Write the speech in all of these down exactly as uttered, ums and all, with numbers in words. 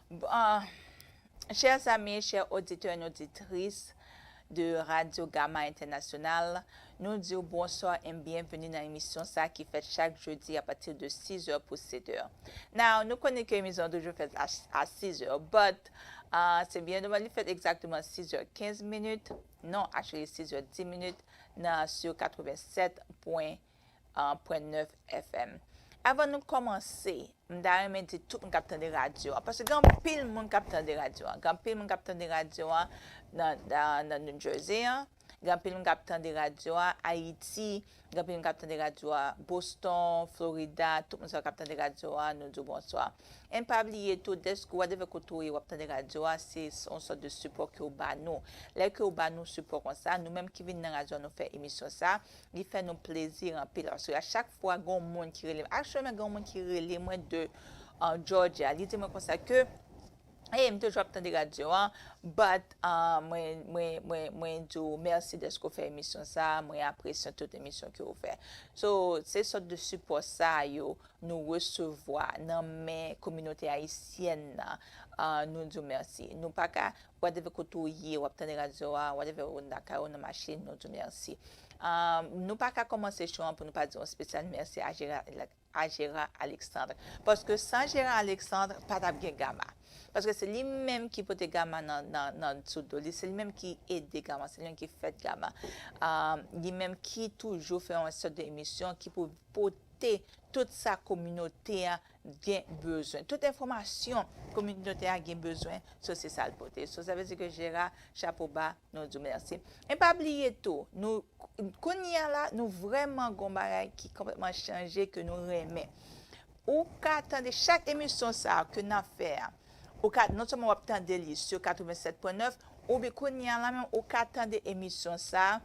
Bon, chers amis, chers auditeurs et auditrices de Radio Gamma International, nou di w bonswa e byenveni nan emisyon sa ki fèt chak jedi apati de sis è pou sèt è. Now, nou konnen ke emisyon an toujou fèt a, a sis è, but uh, se byen dommaj li fèt egzakteman sis è kenz minit. Non, actually sis è dis minit nan sou katrevennsèt pwen nèf F M. Avan nou kòmanse, m ta renmen di tout moun k ap tande radyo a, paske gen anpil moun k ap tande radyo a. Gen anpil moun k ap tande radyo a nan, nan, nan New Jersey an. Gen anpil moun k ap tande radyo a Ayiti. Gen anpil moun k ap tande radyo a Boston, Florida. Tout moun sa k ap tande radyo a, nou di w bonswa. E pa bliye tou, dèske whatever kote w ye, w ap tande radyo a, se yon sòt de sipò ke w ba nou. Lè ke w ba nou sipò konsa, nou menm ki vin nan radyo a, nou fè emisyon sa, li fè nou plezi anpil. Paske a chak fwa, gen yon moun ki rele m. Actually, gen yon moun ki rele mwen de uh, Georgia. Li di mwen konsa ke, hey, m toujou ap tande radyo a, but uh, mwen, mwen, mwen, mwen di w mèsi dèske w fè emisyon sa, mwen apresye tout emisyon ke w fè. So, se sòt de sipò sa yo nou resevwa nan men kominote ayisyèn nan, uh, nou di w mèsi. Nou pa ka, whatever kote w ye, w ap tande radyo a, whatever ou nan kay ou, nan machin, nou di w mèsi. Uh, nou pa ka kòmanse show an pou nou pa di yon espesyal mèsi a Gérard, a Gérard Alexandre. Paske san Gérard Alexandre, pa t ap gen Gama. Paske se li menm ki pote Gama nan, nan, nan sou do li, se li menm ki ede Gama, se li menm ki fèt Gama. Uh, li menm ki toujou fè yon sòt de emisyon ki pou pote tout sa kominote a gen bezwen. Tout enfòmasyon kominote a gen bezwen, so se sa l pote. So sa vle di ke Gérard, chapo ba, nou di w mèsi. E pa bliye tou, nou, kounye a la, nou vrèman gon bagay ki konplètman chanje ke nou renmen. Ou ka tande chak emisyon sa a ke n ap fè a. Ou ka, non sèlman w ap tande li sou katrevennsèt pwen nèf, oubyen kounye a la menm, ou ka tande emisyon sa a,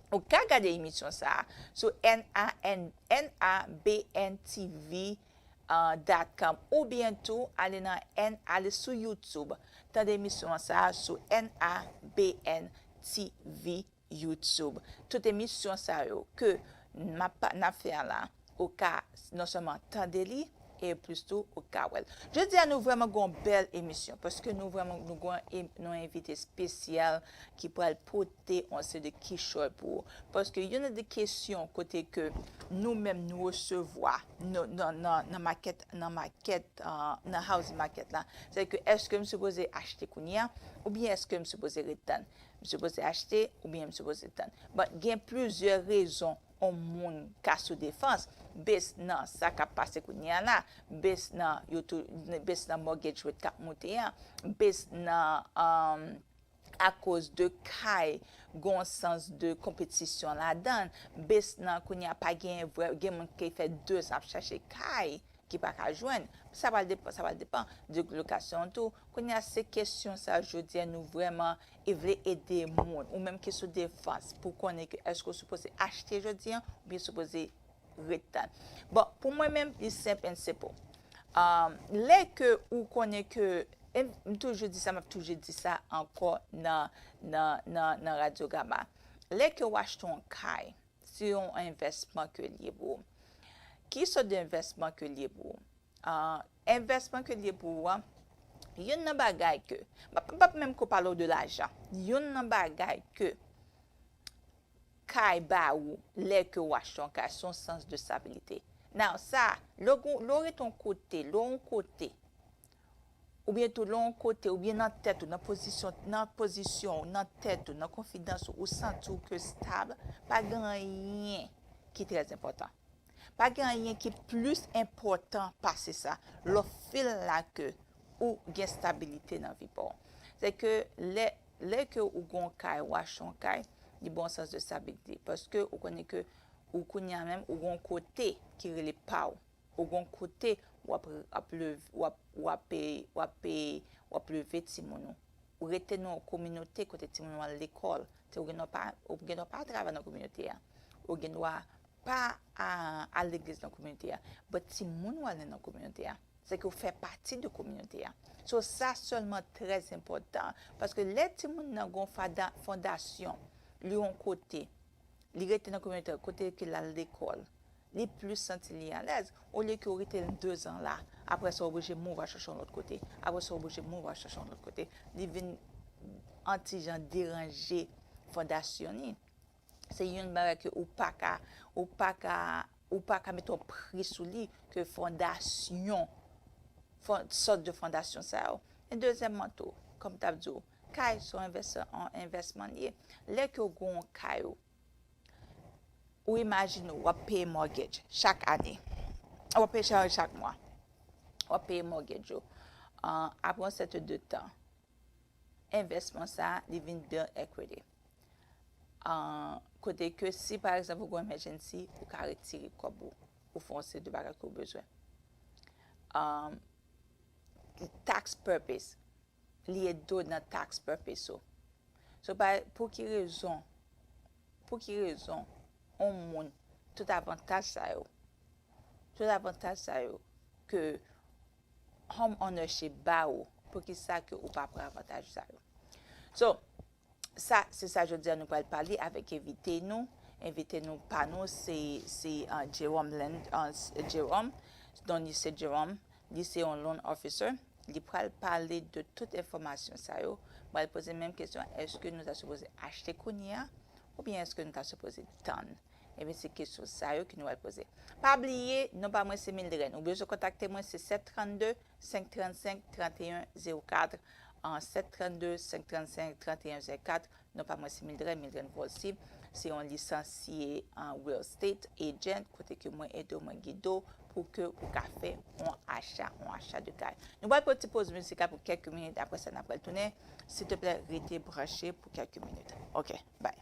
ou ka gade emisyon sa a sou N A N, N A B N T V, uh, dot com, oubyen tou ale nan N, ale sou YouTube, tande emisyon sa a sou N A B N T V YouTube. Tout emisyon sa yo ke n ap, n ap fè a la, ou ka non sèlman tande li, e plis tou, ou ka wè l. Jodi a, nou vrèman gen yon bèl emisyon, paske nou vrèman, nou gen yon, nou envite espesyal ki pral pote yon seri de kichòy pou ou. Paske youn nan de kesyon kote ke nou menm nou resevwa nan, nan, nan, nan makèt, nan makèt, uh, nan housing market la, se ke èske m sipoze achte kounye a, oubyen èske m sipoze ret tann? M sipoze achte oubyen m sipoze tann? Bon, gen plizyè rezon yon moun ka sou defans, base nan sa k ap pase kounye a la, base nan yo tou, base nan mortgage rate k ap monte a, base nan, um, akoz de kay, gon sans de konpetisyon ladan, base nan kounye a pa gen vrè, gen moun ki fè dezan ap chache kay, ki pa ka jwenn. Sa pral depan, sa pral depan de lokasyon an tou. Kounye a, se kesyon sa jodi a nou vrèman e vle ede moun, ou menm ki sou defans, pou konnen ke èske w sipoze achte jodi a, oubyen sipoze ret tann. Bon, pou mwen menm, li senp and simple. Um, lè ke ou konnen ke, e m toujou di sa, m ap toujou di sa ankò nan, nan, nan, nan Radyo Gama. Lè ke w achte yon kay, se yon envèsman ke l ye pou ou. Ki sòt de envèsman ke l ye pou ou? Ah, envèsman ke l ye pou ou an, youn nan bagay ke, m ap, m ap menm ko pale w de lajan. Youn nan bagay ke kay ba ou lè ke w achte yon kay, se yon sans de stabilite. Now, sa, lè w gon, lè w ret yon kote, lè w yon kote, oubyen tou lè w yon kote, oubyen nan tèt ou, nan pozisyon, nan pozisyon w, nan tèt ou, nan konfidans ou, ou santi w ke stab, pa gen anyen ki trè enpòtan. Pa gen anyen ki plis enpòtan pase sa. Lè w feel la ke ou gen stabilite nan vi pa w. Se ke lè, lè ke ou gon kay, ou achte yon kay, li ba w sans de stabilite. Paske ou konnen ke ou kounye a menm, ou gon kote ki rele pa w. Ou gon kote w ap, ap leve, w ap, w ap, w ap, w ap leve timoun ou. Ou rete nan yon kominote kote timoun ou al lekòl. Se ou gen dwa pa, ou gen dwa pa travay nan kominote a. Ou gen dwa pa a, al legliz nan kominote a. But timoun ou al nan kominote a. Se ke ou fè pati de kominote a. So sa sèlman trè enpòtan. Paske lè timoun nan gon fada, fondasyon, li yon kote, li rete nan kominote a, kote ke l al lekòl, li plis santi li alèz, olye ke w rete l dezan la, Apre sa, w oblije move al chèche yon lòt kote. Apre sa, w oblije move al chèche yon lòt kote. Li vin an ti jan deranje fondasyon li. Se youn bagay ke ou pa ka, ou pa ka, ou pa ka mete yon pri sou li, ke fondasyon, fon-, sòt de fondasyon sa yo. E dezyèmman tou, kòm m t ap di w, kay se yon envès-, yon envèsman li ye. Lè ke w gen yon kay ou, ou imajine w ap peye mortgage chak ane. W ap peye chak, chak mwa. W ap peye mortgage ou. Ah, apre yon sèten de tan, envèsman sa a, li vin build equity. Ah, kote ke si, pa egzanp, ou gen yon emergency, ou ka retire kòb ou, ou fè yon seri de bagay ke w bezwen. Ah, tax purpose, li ede w nan tax purpose ou. So, pa, pou ki rezon, pou ki rezon yon moun, tout avantaj sa yo, tout avantaj sa yo ke home ownership ba ou, pou ki sa ke ou pa pran avantaj sa yo? So, sa, se sa jodi a nou pral pale avèk envite nou. Envite nou pa nou, se, se, uh, Jerome Land, uh, s-, Jerome. Donk, li se Jerome. Li se yon loan officer. Li pral pale de tout enfòmasyon sa yo. Mwen pral poze menm kesyon, èske nou ta sipoze achte kounye a? Oubyen èske nou ta sipoze tann? Ebyen, se kesyon sa yo ke nou pral poze. Pa bliye, non pa mwen se Mildred. Ou bezwen kontakte mwen, se sèt trannde, senk trannsenk, tranteyen zewo kat, an sèt trannde, senk trannsenk, tranteyen zewo kat. Non pa mwen se Mildred, Mildred Volcy. Se yon lisansye an real estate agent, kote ke mwen ede w, mwen gide w pou ke ou ka fè yon acha, yon acha de kay. Nou pral pran ti poz mizikal pou kèk minit, apre sa n ap pral tounen. Silteplè, rete branche pou kèk minit. Ok, bye.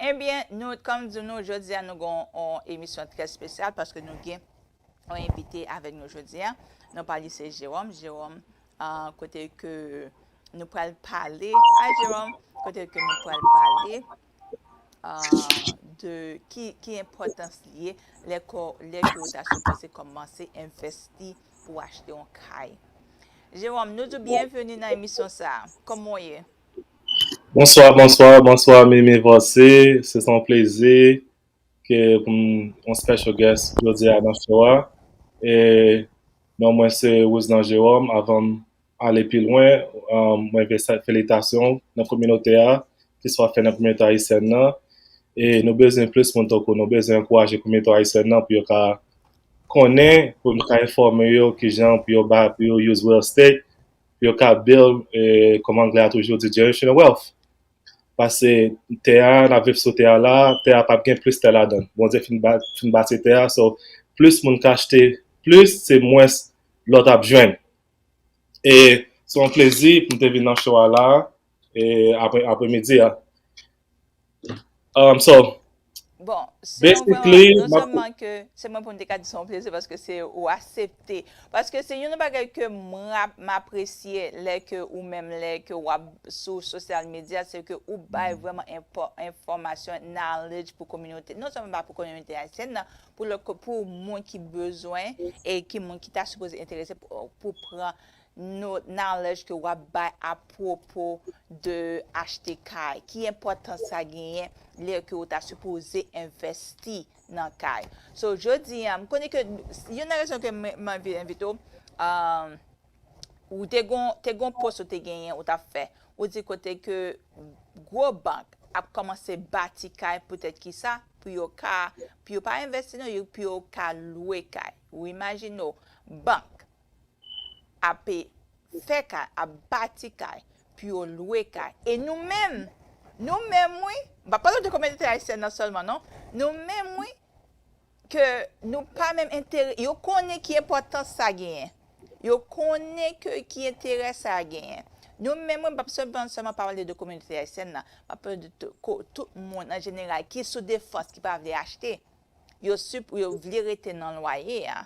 Ebyen, nou, kòm di nou, jodi a, nou gen yon, yon emisyon trè espesyal paske nou gen yon envite avèk nou jodi a. Non pa li se Jerome. Jerome, ah, kote ke nou pral pale, ay, Jerome, kote ke nou pral pale, ah, de ki, ki enpòtans li ye lè ke, lè ke ou ta sipoze kòmanse envesti pou achte yon kay. Jerome, nou di w byenveni nan emisyon sa a. Kòman w ye? Bonswa, bonswa, bonswa, Mimi Volcy. Se yon plezi ke pou m yon special guest jodi a nan show a. E non mwen se Roseland Jerome. Avan m ale pi lwen, um, mwen vle sa, felitasyon nan kominote a, ki swa fè nan kominote ayisyèn nan. E nou bezwen plis moun tankou nou, bezwen ankouraje kominote ayisyèn nan pou yo ka konnen, pou nou ka enfòme yo kijan pou yo ba, pou yo use real estate, pou yo ka build, e, kòm anglè a toujou di, generational wealth. Paske tè a, n ap viv sou tè a la, tè a p ap gen plis tè ladan l. Bondye fin ba-, fin bati tè a, so, plis moun ka achte plis, se mwens lòt ap jwenn. E se yon plezi pou m te vin nan show a la, e apre, apremidi a. Um, so, bon, se yon vrèman, basically, non sèlman ke se mwen pou m te ka di se yon plezi paske se ou aksepte. Paske se youn nan bagay ke mwen ap, m apresye lè ke ou menm, lè ke w ap sou sosyal medya, se ke ou bay vrèman enfò-, enfòmasyon, knowledge pou kominote. Non sèlman pa pou kominote ayisyèn nan, pou lòt ko-, pou moun ki bezwen e ki moun ki ta sipoze enterese pou, pou pran nou, knowledge ke w ap bay apwopo de achte kay. Ki enpòtans sa genyen lè ke w ta sipoze envesti nan kay? So, jodi a, m konnen ke youn nan rezon ke m, m anvi envite w, um, ou te gon, te gon post ou te genyen, ou t ap fè. Ou di kote ke gwo bank ap kòmanse bati kay, poutèt ki sa, pou yo ka, pou yo pa envesti non, yo, pou yo ka lwe kay. Ou imajine w, bank ap fè kay, ap bati kay, pou yo lwe kay. E nou menm, nou menm, wi, m pa pale de kominote ayisyèn nan sèlman, non. Nou menm, wi, ke nou pa menm entere-, yo konnen ki enpòtans sa genyen. Yo konnen ke ki enterè sa genyen. Nou menm, wi, m p ap sèlman, sèlman pale de kominote ayisyèn nan, m ap pale de tou, ko-, tout moun an jeneral ki sou defans, ki pa vle achte. Yo sip-, yo vle rete nan lwaye a.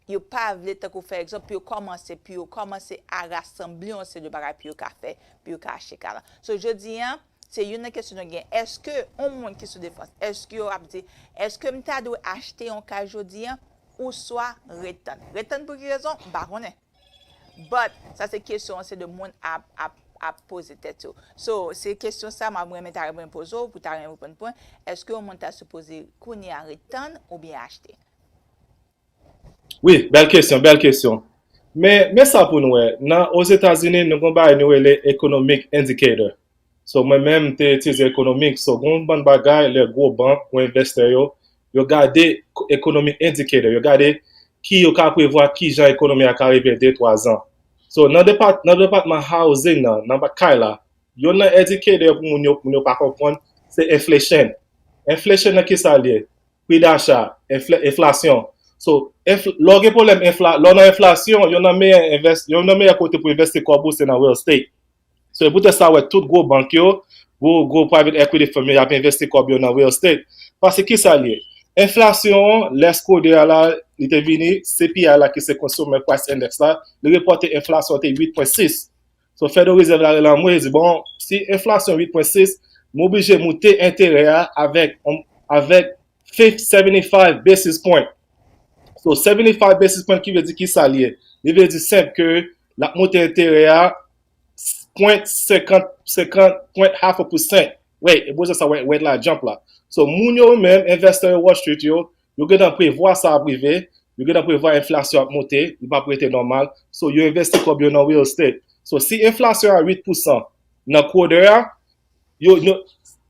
Yo pa vle, tankou fè egzanp, pou yo kòmanse, pou yo kòmanse a rasanble yon seri de bagay pou yo ka fè, pou yo ka achte kay la. So, jodi a, se youn nan kesyon nou gen. Èske yon moun ki sou defans, èske yo ap di, èske m ta dwe achte yon kay jodi a, ouswa ret tann? Ret tann pou ki rezon? M pa konnen. But, sa se kesyon, se de moun ap, ap, ap poze tèt yo. So, se kesyon sa m ap renmen ta renmen poze w, pou ta renmen reponn pou mwen. Èske yon moun ta sipoze kounye a ret tann oubyen achte? Wi, bèl kesyon, bèl kesyon. Men, men sa pou nou wè, nan Ozetazini, nou gon bagay nou rele economic indicator. So, mwen menm, m te itilize economic. So, gon bann bagay, lè gwo bank ou envestè yo, yo gade economic indicator, yo gade ki yo ka prevwa ki jan ekonomi a ka rive de, twa zan. So, nan depat, nan depatman housing nan, nan kay la, youn nan indicator pou moun yo, moun yo pa konprann, se inflation. Inflation nan ki sa l ye? Pri dacha, enflasyon. So, lè w gen pwoblèm, lè w nan enflasyon, youn nan meyè, youn nan meyè kote pou envesti kòb ou se nan real estate. So, e poutèt sa w wè tout gwo bank yo, gwo, gwo private equity firm yo, y ap envesti kòb yo nan real estate. Paske ki sa l ye? Enflasyon an, lè Schroeder a la, li te vini, C P I la ki se Consumer Price Index la, li repòte enflasyon te uit pwen sis. So, Federal Reserve la rele anmwe, li di, bon, si enflasyon uit pwen sis, m oblije moute enterè a avèk, avèk seventy-five basis point. So, seventy-five basis point ki vle di ki sa l ye? Li vle di senp ke l ap moute enterè a point senkant, senkant, point half a percent. Wait, e bouzen sa, wait, wait la, jump la. So, moun yo menm, envestè yo Wall Street yo, yo gentan prevwa sa ap rive, yo gentan prevwa enflasyon ap moute, li p ap rete nòmal. So, yo envesti kòb yo nan real estate. So, si enflasyon a uit pousan nan quarter a, yo, yo,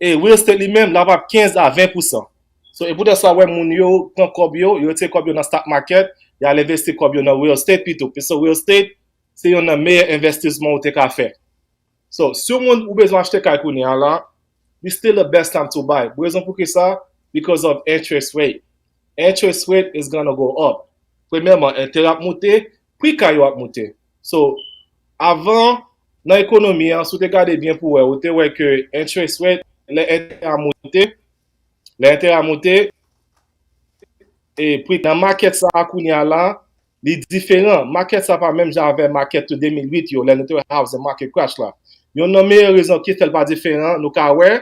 e real estate li menm, l ap ap kenz a ven pousan. So, e poutèt sa, wè moun yo pran kòb yo, yo retire kòb yo nan stock market, y al envesti kòb yo nan real estate pito. Paske real estate, se youn nan meyè envestisman ou te ka fè. So, si w moun ou bezwen achte kay kounye a la, it's still the best time to buy. Rezon pou ki sa? Because of interest rate. Interest rate is gonna go up. Premyèman, enterè ap moute, pri kay yo ap moute. So, avan, nan ekonomi an, si w te gade byen pou wè, ou te wè ke interest rate, lè enterè a moute, lè enterè a moute, e pri nan market sa a kounye a la, li diferan. Market sa pa menm jan avè market tou de mil uit yo, lè nou te wè housing market crash la. Youn nan meyè rezon ki fè l pa diferan, nou ka wè,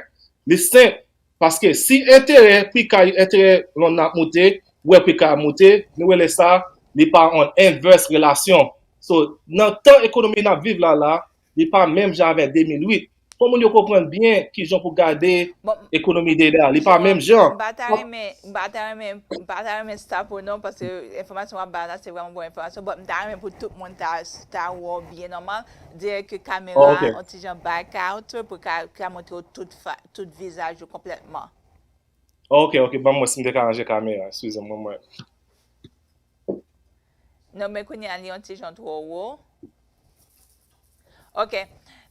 li senp. Paske si enterè, pri kay, enterè lòn nan ap moute, ou wè pri kay ap moute, nou rele sa, li pa on inverse relasyon. So, nan tan ekonomi n ap viv la la, li pa menm jan avè de mil uit. Fò moun yo konprann byen kijan pou gade ekonomi de la. Li pa menm jan. M pa ta renmen, m pa ta renmen, m pa ta renmen stop ou non, paske enfòmasyon w ap bay la, se vrèman bon enfòmasyon. But m ta renmen pou tout moun ta, ta wè w byen nòmal. Dirèk ke kamera a, yon ti jan back out, pou ka, ka montre w tout, tout vizaj ou konplètman. Ok, ok, ban m wè si m te ka ranje kamera, eskize m, ban m wè. Non, men kounye a, li yon ti jan twò wo. Ok.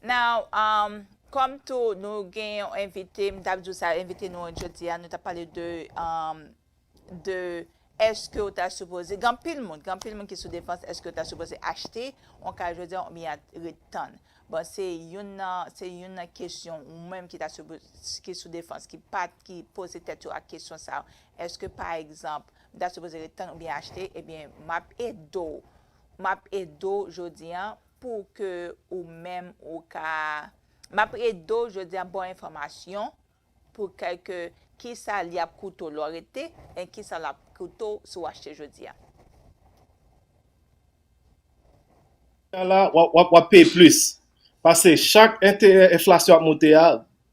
Now, um, kòm tou, nou gen yon envite, m t ap di w sa, envite nou an jodi a, nou t ap pale de, um, de èske w ta sipoze, gen anpil moun, gen anpil moun ki sou defans, èske w ta sipoze achte yon kay jodi a oubyen ret tann? Bon, se youn nan, se youn nan kesyon ou menm ki ta sou, ki sou defans, ki pa, ki poze tèt yo ak kesyon sa yo. Èske, pa egzanp, m ta sipoze ret tann oubyen achte? Ebyen, m ap ede w. M ap ede w jodi a pou ke ou menm ou ka, m ap ede w jodi a ba w enfòmasyon pou kèlke, kisa li ap koute w lè w rete, e kisa l ap koute w si w achte jodi a. La, w ap, w ap, w ap peye plis. Paske chak enterè enflasyon ap moute a,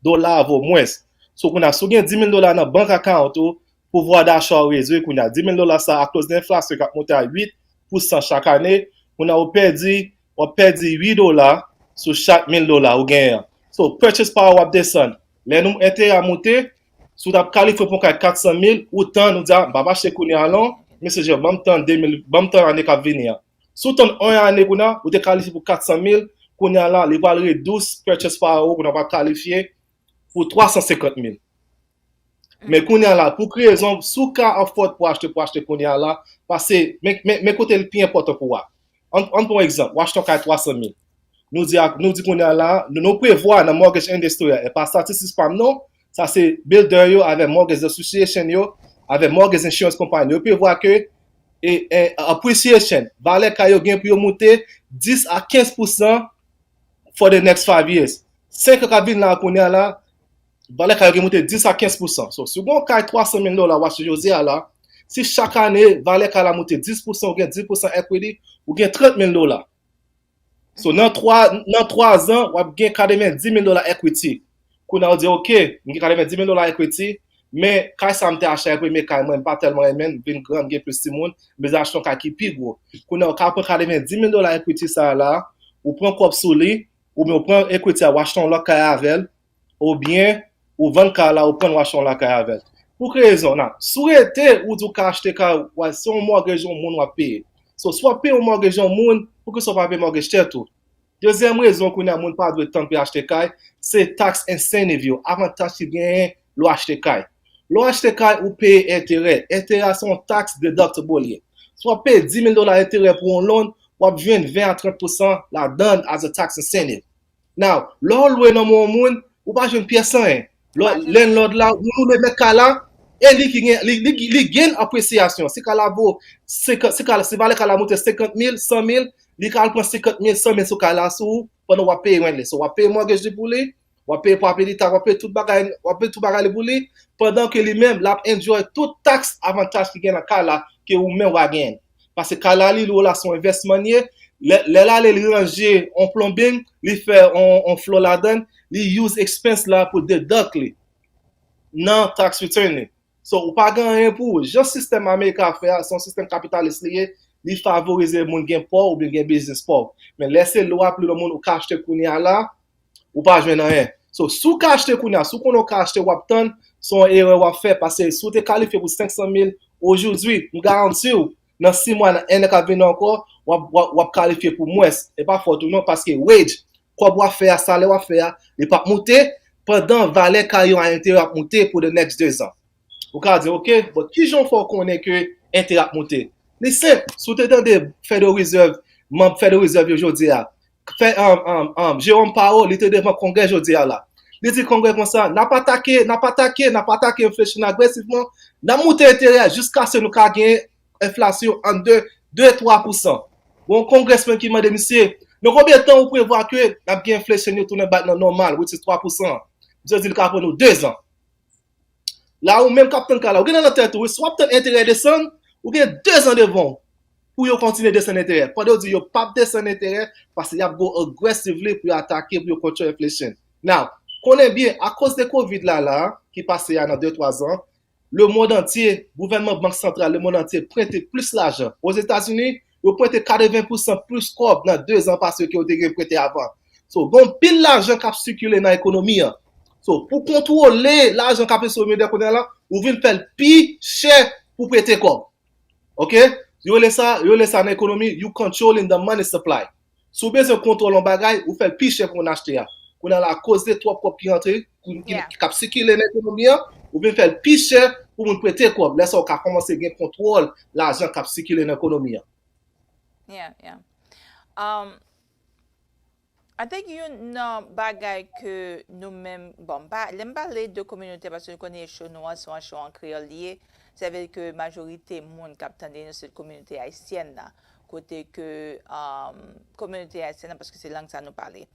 dola a vo mwens. So, kounye a, si w gen dis mil dola nan bank account ou, pouvwa dacha w redwi kounye a. Dis mil dola sa, akoz de enflasyon k ap moute a uit pousan chak ane, kounye a, ou pèdi, w ap pèdi uit dola sou chak mil dola ou genyen an. So, purchase power w ap desann. Lè nou enterè a moute, si w t ap kalifye pou yon kay kat san mil, ou tann, ou di, a, m p ap achte kounye a non, mesye Jeff, ban m tann de mil, ban m tann ane k ap vini an. Si w tann yon ane kounye a, ou te kalifye pou kat san mil, kounye a la, li pral redous purchase power ou, kounye a w pral kalifye pou twa san senkant mil. Men kounye a la, pou ki rezon, si w ka afford pou achte, pou achte kounye a la, paske, men, men, men kote l pi enpòtan pou w a. Ann, ann pran yon egzanp, w achte yon kay twa san mil. Nou di, nou di kounye a la, nou, nou prevwa nan mortgage industry a, e pa statistik pa m non, sa se builder yo avèk mortgage association yo, avèk mortgage insurance company yo, yo prevwa ke e, e, appreciation, valè kay yo gen pou yo moute dis a kenz pousan for the next five years. Senk an k ap vin la kounye a la, valè kay yo gen moute dis a kenz pousan. So, si w gen yon kay twa san mil dola w achte jodi a la, si chak ane valè kay la moute dis pousan, ou gen dis pousan equity, ou gen trant mil dola. So, nan twa, nan twa zan, w ap gen katrevenndis mil dola equity. Kounye a, ou di, "Ok, m gen katrevenndis mil dola equity, men kay sa m te achte a, premye kay mwen, m pa tèlman renmen l, m vin gran, m gen plis timoun, m bezwen achte yon kay ki pi gwo." Kounye a, ou ka pran katrevenndis mil dola equity sa a la, ou pran kòb sou li, oubyen ou pran equity a, ou achte yon lòt kay avè l, oubyen ou vann kay la, ou pran, ou achte yon lòt kay avè l. Pou ki rezon? Nan, si w rete, ou di w ka achte kay, w a, se yon mortgage yon moun w ap peye. So, si w ap peye yon mortgage yon moun, poukisa w pa peye mortgage tèt ou? Dezyèm rezon kounye a moun pa dwe tann pou y achte kay, se tax incentive yo, avantaj ki genyen lè w achte kay. Lè w achte kay, ou peye enterè. Enterè a se yon tax deductible li ye. Si w ap peye dis mil dola enterè pou yon loan, w ap jwenn ven a trant pousan ladan l as a tax incentive. Now, lè w lwe nan men yon moun, ou pa jwenn pyès anyen. Lè landlord la, moun ou lwe mèt kay la, e li ki gen, li, li, li gen apresyasyon. Si kay la vo senkant, si kay la, si valè kay la monte senkant mil, san mil, li ka al pran senkant mil, san mil sou kay la sou ou, pandan w ap peye rent li. So, w ap peye mortgage li pou li, w ap peye property tax, w ap peye tout bagay, w ap peye tout bagay li pou li, pandan ke li menm, l ap enjoy tout tax avantaj ki gen nan kay la, ke ou menm w a genyen. Paske kay la, li lwe w la, se yon investment li ye. Lè, lè l ale, li ranje yon plumbing, li fè yon, yon floor ladan l, li use expense la pou deduct li nan tax return li. So, ou pa gen anyen pou ou. Jan sistèm America fè a, se yon sistèm kapitalis li ye, li favorize moun gen pa w oubyen gen biznis pa w. Men lè se lwa pou lòt moun ou ka achte kounye a la, ou pa jwenn anyen. So, si w ka achte kounye a, si w konnen w ka achte, w ap tann, se yon erè w ap fè, paske si w te kalifye pou senk san mil ojodwi, m garanti w, nan sis mwa, nan en an k ap vini ankò, w ap, w ap, w ap kalifye pou mwens. E pa fòt ou non, paske wage, kòb w ap fè a, salè w ap fè a, li p ap moute, pandan valè kay yo a enterè ap moute pou the next de zan. Ou ka di, "Ok, but kijan w fè w konnen ke enterè ap moute?" Li senp, si w te tande Federal Reserve, manm Federal Reserve yo jodi a, fè, um, um, um, Jerome Powell, li te devan Kongrè jodi a la. Li di Kongrè konsa, "N ap atake, n ap atake, n ap atake inflation agresivman, n ap moute enterè a jiskaske nou ka gen enflasyon ant de, de, twa pousan." Bon, congressman ki mande misye, "Nan konbyen tan ou prevwa ke n ap gen inflation yo tounen back nan nòmal, which is twa pousan?" Misye di l ka pran nou de zan. La, ou menm k ap tann kay la, ou gen nan tèt ou, wi, si w ap tann enterè desann, ou gen de zan devan w pou yo kontinye desann enterè. Pandan yo di yo p ap desann enterè, paske y ap go aggressively pou yo atake, pou yo control inflation. Now, konnen byen, akoz de covid la, la, ki pase a nan de, twa zan, lemond antye, gouvènman, bank santral, lemond antye prente plis lajan. Ozetazini, yo prente katreven pousan plis kòb nan de zan pase ke yo te gen prente avan. So, gen yon pil lajan k ap sikile nan ekonomi an. So, pou kontwole lajan k ap sou mede kounye a la, ou vin fè l pi chè pou prete kòb. Ok? Yo rele sa, yo rele sa nan ekonomi, you controlling the money supply. Si w bezwen kontwòl yon bagay, ou fè l pi chè pou moun achte a. Kounye a la, akoz de twòp kòb ki rantre, ki, ki, ki ap sikile nan ekonomi an, ou vin fè l pi chè pou moun prete kòb. Lè sa, ou ka kòmanse gen kontwòl lajan k ap sikile nan ekonomi an. Yeah, yeah. Um, I think youn nan bagay ke nou menm, bon, m pa, lè m pale de kominote, paske nou konnen show nou an se yon show an kreyòl li ye, sa vle di ke majorite moun k ap tande nou se kominote ayisyèn nan, kote ke, um, kominote ayisyèn nan, paske se lang sa nou pale.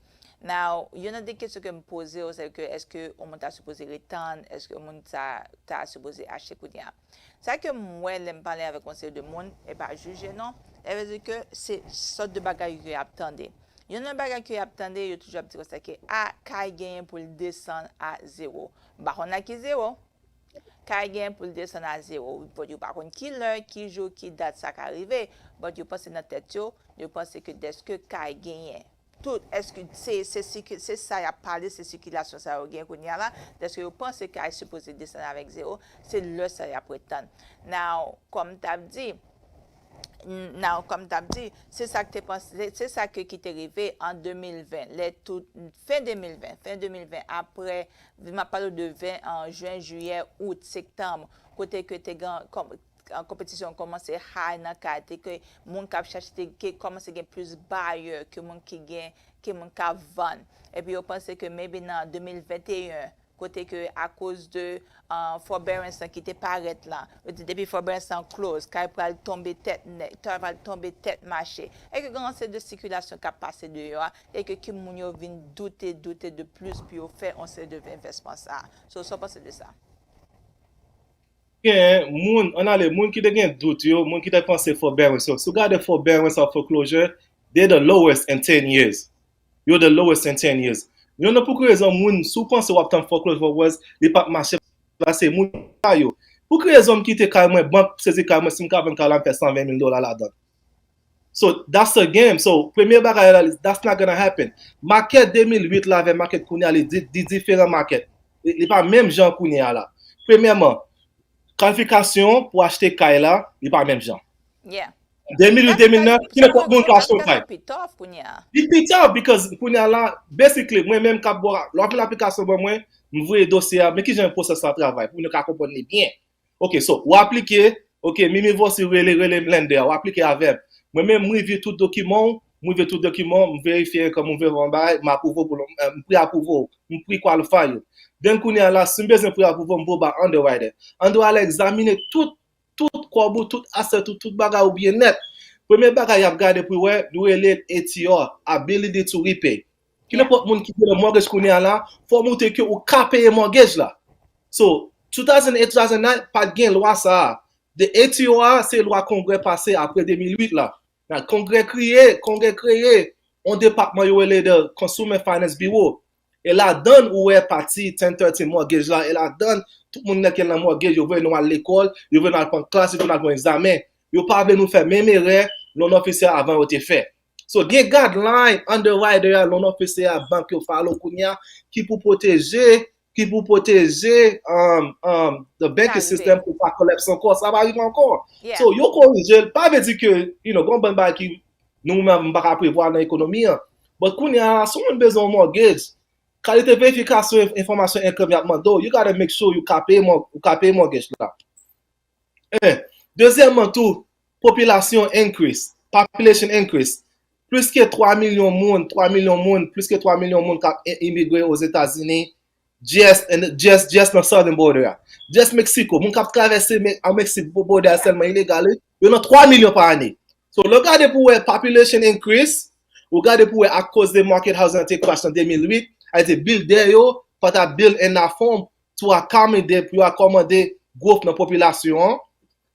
Now, youn nan de kesyon ke m poze yo, se ke èske yon moun ta sipoze ret tann, èske yon moun ta, ta sipoze achte kounye a? Sa ke m wè lè m pale avèk yon seri de moun, e pa jije non, sa vle di ke se sòt de bagay yo y ap tande. Youn nan bagay ke y ap tande, yo toujou ap di konsa ke, a, kay genyen pou l desann a zewo. M pa konn la ki zewo. Kay genyen pou l desann a zewo. But yo pa konn ki lè, ki jou, ki dat sa ka rive. But yo panse nan tèt yo, yo panse ke dèske kay genyen. Tout, èske se, se, siki- se sa y ap pale, se sikilasyon sa yo gen kounye a la, dèske yo panse kay sipoze desann avèk zewo, se lè sa y ap ret tann. Now, kòm m t ap di, now, kòm m t ap di, se sa k te panse, se sa ke ki te rive an de mil ven, lè tout, fen de mil ven, fen de mil ven, apre, m ap pale w de ven, an jen, jiyè, out, septanm, kote ke te gen, kòm, an konpetisyon kòmanse high nan kay, te ke moun k ap chache te ke kòmanse gen plis buyè ke moun ki gen, ke moun k ap vann. Epi yo panse ke maybe nan de mil venteyen, kote ke akoz de, uh, forbearance lan ki te parèt la, yo di depi forbearance lan close, kay pral tonbe tèt nèt, kay pral tonbe tèt mache. E ke gen yon seri de sikilasyon k ap pase deyò a, e ke ki moun yo vin doute, doute de plis pou yo fè yon seri de envèsman sa a. So, sa w panse de sa? Gen moun, ann ale, moun ki te gen dout yo, moun ki te panse forbearance yo. Si w gade forbearance and foreclosure, They're the lowest in ten years. Yo the lowest in ten years. Yon nan pou ki rezon moun, si w panse w ap tann foreclosure wars, li p ap mache, paske moun pa yo. Pou ki rezon m kite kay mwen, bank sezi kay mwen, si m ka vann kay la, m fè san ven mil dola ladan. So, that's a game. So, premye bagay la, that's not gonna happen. Market de mil uit la avè market kounye a, li di- li diferan market. Li, li pa menm jan kounye a la. Premyèman, kalifikasyon pou achte kay la, li pa menm jan. Yeah. De mil uit, de mil nèf, ki nenpòt moun ka achte yon kay. Pi tough kounye a. Li pi tough because kounye a la, basically, mwen menm k ap bò, lè w ap fè aplikasyon ban mwen, m voye dosye a, men ki jan pwosès la travay, pou nou ka konprann li byen. Ok, so, w aplike, ok, Mimi Vosi rele, rele lender, w aplike avè m. Mwen menm, m review tout dokiman w, m review tout dokiman w, m verifye kòm m vle yon bagay, m apwouve w pou l, m pre-apwouve w, m pre-qualify ou. Then kounye a la, si m bezwen pre-apwouve w, m voye ba underwriter. Underwriter egzamine tout, tout kòb ou, tout asset ou, tout bagay ou byen nèt. Premye bagay y ap gade pou wè, nou rele A T R, ability to repay. Ki nenpòt moun ki gen yon mortgage kounye a la, fò w montre ke ou ka peye mortgage la. So, two thousand eight, two thousand nine, pa t gen lwa sa a. The A T R se lwa Kongrè pase apre de mil uit la. Nan Kongrè kreye, Kongrè kreye yon depatman yo rele the Consumer Finance Bureau. E ladann ou wè pati ten thirteen mortgage la, e ladann tout moun nan ki nan mortgage, yo voye nou al lekòl, yo voye nou al pran klas, yo voye nou al pran egzamen. Yo pa vle nou fè menm erè loan officer avan yo te fè. So, gen guideline underwriter a, loan officer a, bank yo follow kounye a, ki pou pwoteje, ki pou pwoteje um, um, the banking system pou pa collapse ankò. Sa pa rive ankò. So, yo korije l, pa vle di ke, you know, gon bann bagay ki nou menm m pa ka prevwa nan ekonomi an. But kounye a, si yon moun bezwen yon mortgage, kalite verifikasyon enf- enfòmasyon income y ap mande w, you gotta make sure you ka peye mò- ou ka peye mortgage la. En. Dezyèmman tou, popilasyon increase, population increase. Plis ke twa milyon moun, twa milyon moun, plis ke twa milyon moun k ap i- imigre Ozetazini, just, and just, just nan southern border a. Just Mexico, moun k ap travèse Me- an Meksik border a sèlman ilegal, wi, yo nan twa milyon pa ane. So, lè w gade pou wè population increase, ou gade pou wè akoz de market housing te crash nan de mil uit, a di builder yo pa ta build enough home to accommodate, pou yo akòmode growth nan popilasyon an.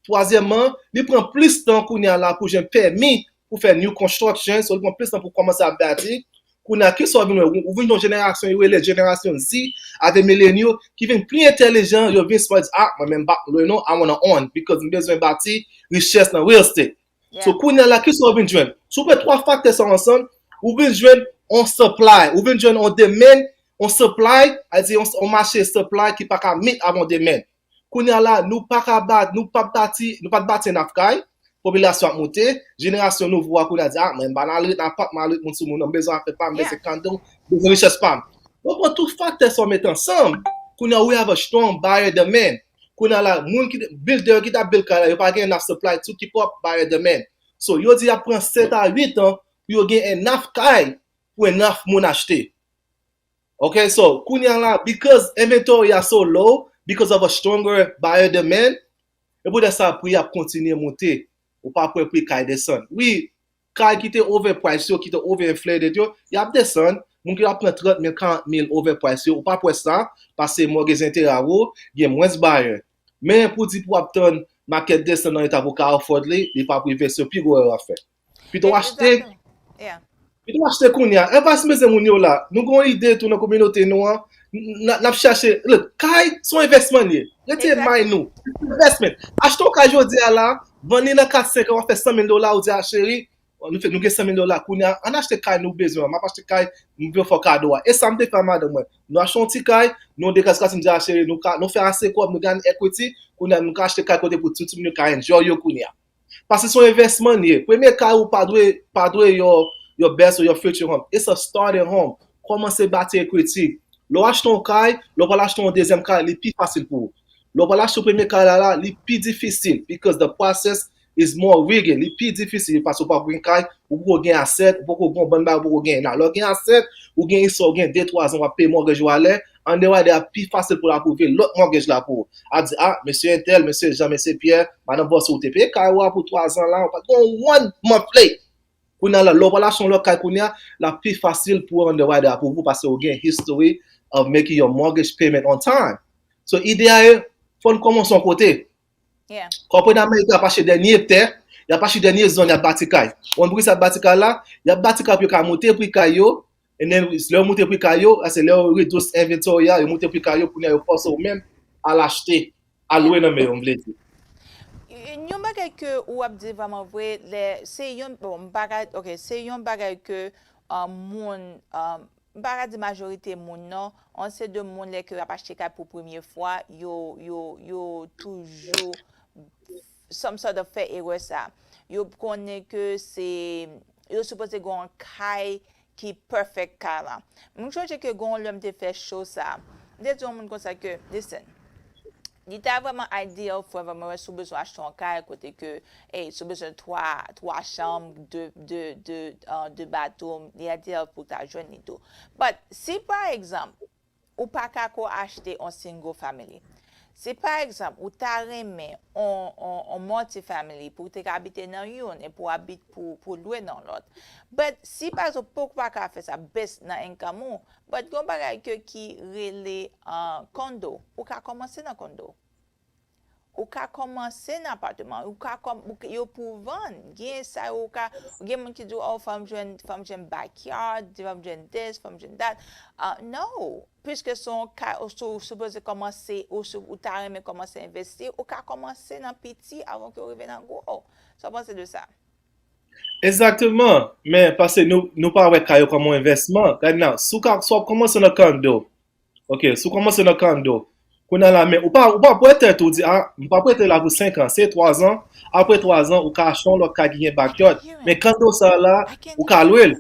Twazyèmman, li pran plis tan kounye a la pou jwenn pèmi pou fè new construction, so li pran plis tan pou kòmanse ap bati. Kounye a, kisa w vin wè? Ou vin yon jenerasyon, yo rele jenerasyon Z, avè millennial, ki vin pi entèlijan, yo vin smart, di, ah, mwen menm pa lwe non, I wanna own, because m bezwen bati richès nan real estate. So, kounye a la, kisa w vin jwenn? Si w pran twa faktè sa yo ansanm, ou vin jwenn on supply, ou vin jwenn on demand, on supply, a di on, on mache supply ki pa ka meet avè on demand. Kounye a la, nou pa ka bat, nou pa bati, nou pa t bati enough kay, popilasyon ap monte, jenerasyon nouvo a kounye a di, ah, mwen m pa nan ret nan apatman, al ret moun sou moun, m bezwen afè pa m, m bezwen condo, m bezwen richès pa m. Donk, pran tout faktè sa yo mete ansanm, kounye a, we have a strong buyer demand. Kounye a la, moun ki, builder ki ta build kay la, yo pa gen enough supply to keep up buyer demand. So, yo di y ap pran sèt a uit an pou yo gen enough kay pou enough moun achte. Ok, so, kounye a la, because inventory a so low, because of a stronger buyer demand, e poutèt sa, pri ap kontinye monte. Ou pa p wè pri kay desann. Wi, kay ki te overprice yo, ki te overinflated yo, y ap desann. Moun ki ap pran trant mil, karant mil overprice yo, ou pa p wè sa, paske mortgage enterè a wo, gen mwens buyer. Men pou di pou w ap tann market desann nan eta pou w ka afford li, li p ap rive, se pi gwo erè w ap fè. Pito w achte, pito w achte kounye a. Envès mezanmi moun yo la. Nou gen yon ide tou nan kominote nou an. N- N ap chache. Look, kay se yon envèsman li ye. Rete may nou. Investment. Achte yon kay jodi a la, vann li nan kat senk an, w ap fè san mil dola, ou di a cheri, nou fè, nou gen san mil dola kounye a, ann achte kay nou bezwen an. M ap achte kay, m vle fè w kado a. E sa m te fè a madanm mwen. Nou achte yon ti kay, nou degaje klas, m di a cheri, nou ka, nou fè ase kòb, nou gen equity, kounye a nou ka achte kay kote pou tout timoun yo ka enjoy yo kounye a. Paske se yon envèsman li ye. Premye kay ou pa dwe, pa dwe your, your best or your future home. It's a starting home. Kòmanse bati equity. Lè w achte yon kay, lè w pral achte yon dezyèm kay, li pi fasil pou ou. Lè w pral achte premye kay la, la, li pi difisil because the process is more rigid. Li pi difisil paske ou pa gen kay, ou poko gen asset, ou poko gen yon bann bagay, ou poko gen la. Lè w gen asset, ou gen istwa, ou gen de twa zan w ap peye mortgage ou alè, underwriter a pi fasil pou l apwouve lòt mortgage la pou ou. A di, ah, mesye entèl, mesye Jan, mesye Pyè, madanm Vòsi, ou te peye kay ou a pou twa zan la, ou pa t gen yon one month late. Kounye a la, lè w pral achte yon lòt kay kounye a, l ap pi fasil pou underwriter apwouve ou paske ou gen history of making your mortgage payment on time. So, ide a, fò n kòmanse yon kote. Corporate America ap achte dènye tè, Y ap achte dènye zòn, y ap bati kay. Ou konn poukisa y ap bati kay la? Y ap bati kay pou yo ka moute pri kay yo. And then, lè yo moute pri kay yo, se lè yo redous inventory a, yo moute pri kay yo, kounye a yo fòse w menm al achte, al lwe nan men yo, m vle di. Yon bagay ke ou ap di vrèman vre, lè, se yon, bon, m pa ka, ok, se yon bagay ke uh, moun, uh, m pa ka di majorite moun non, on se de moun lè ke y ap achte kay pou premye fwa, yo, yo, yo toujou some sort of fè erè sa. Yo konnen ke se, yo sipoze gen yon kay ki perfect kay la. M sonje ke gen yon lè m te fè show sa. M te di yon moun konsa ke, listen, li ta vrèman ideal forever, mwen wè si w bezwen achte yon kay kote ke, hey, si w bezwen twa, twa chanm, de, de, de, uh, de bathroom, li ideal pou w ta jwenn li tou. But, si pa egzanp, ou pa ka ko achte on single family. Si pa egzanp, ou ta renmen on, on, on multifamily pou w te ka abite nan youn e pou w abit pou, pou lwe nan lòt. But si pa egzanp, ou poko pa ka fè sa based nan income ou, but gon bagay ke ki rele uh, condo, ou ka kòmanse nan condo. Ou ka kòmanse nan apatman, ou ka kòm, ou, yo pou vann. Gen sa yo ka, gen moun ki di, oh, fò m jwenn, fò m jwenn backyard, fò m jwenn this, fò m jwenn that. Uh, no, piske se yon ka, ou, ou sipoze kòmanse, ou, ou ta renmen kòmanse envesti, ou ka kòmanse nan piti avan ke w rive nan gwo. Sa w panse de sa? Egzakteman, men paske nou, nou pa wè kay yo kòm yon envèsman. Right now, si w ka, si w ap kòmanse nan condo, ok, si w kòmanse nan condo, kounye a la, men ou pa, ou pa prete tèt ou, di, ah, m pa prete la pou senk an, se twa zan, apre twa zan, ou ka achte yon lòt kay ki gen backyard. Men condo sa la, ou ka lwe l.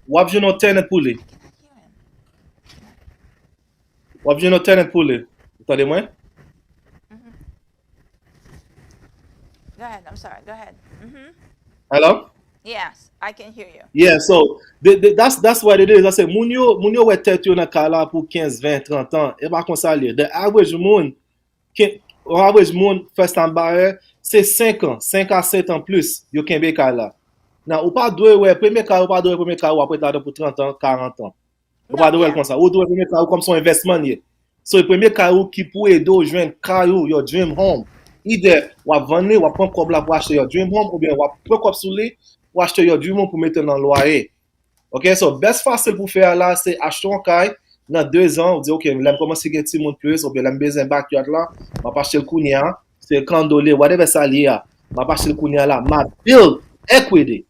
W ap jwenn yon tenant pou li. W ap jwenn yon tenant pou li. Ou tande mwen? Go ahead, I'm sorry, go ahead. Mm-hmm. Hello? Yes, I can hear you. Yeah, so the, the, that's that's what it is. I say moun yo moun yo wè tèt yo nan kay la pou kenz, ven, trant an. E pa konsa li ye. The average moun, ke, average moun first time buyer, se senk an, senk a sèt an plis yo kenbe kay la. Nan, ou pa dwe wè premye kay, ou pa dwe wè premye kay, w ap ret ladan pou trant an, karant an. Ou pa dwe wè l konsa. Ou dwe premye kay ou kòm se yon envèsman li ye. So, premye kay ou ki pou ede w jwenn kay ou, your dream home. Either w ap vann li, w ap pran kòb la pou achte your dream home, oubyen w ap pran kòb sou li pou achte your dream home pou mete l nan lwaye. Ok, so, best fasil pou fè a la, se achte yon kay nan de zan, ou di, ok, lè m kòmanse gen timoun plis, oubyen lè m bezwen backyard la, m ap achte l kounye a, se condo li ye, whatever sa li ye a, m ap achte l kounye a la, m ap build equity.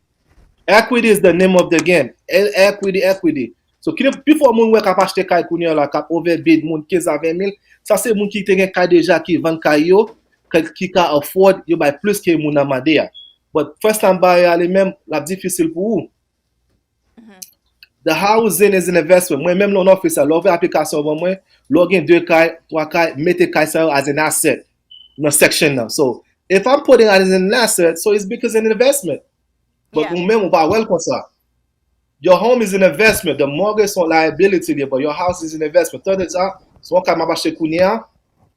Equity is the name of the game. E-, equity, equity. So, ki, pifò moun wè k ap achte kay kounye a la, k ap overbid moun kenz a ven mil, sa se moun ki te gen kay deja, ki vann kay yo, ki, ki ka afford, yo bay plis ke moun nan mande a. But first time buyer a li menm, l ap difisil pou ou. The housing is an investment. Mwen menm lè w nan office la, lè w voye aplikasyon ban mwen, lè w gen de kay, twa kay, mete kay sa yo as an asset nan section nan. So, if I'm putting it as an asset, so it's because an investment. But ou menm ou pa wè l konsa. Your home is an investment. The mortgage se yon liability li ye, but your house is an investment. Tande sa, se yon kay m ap achte kounye a,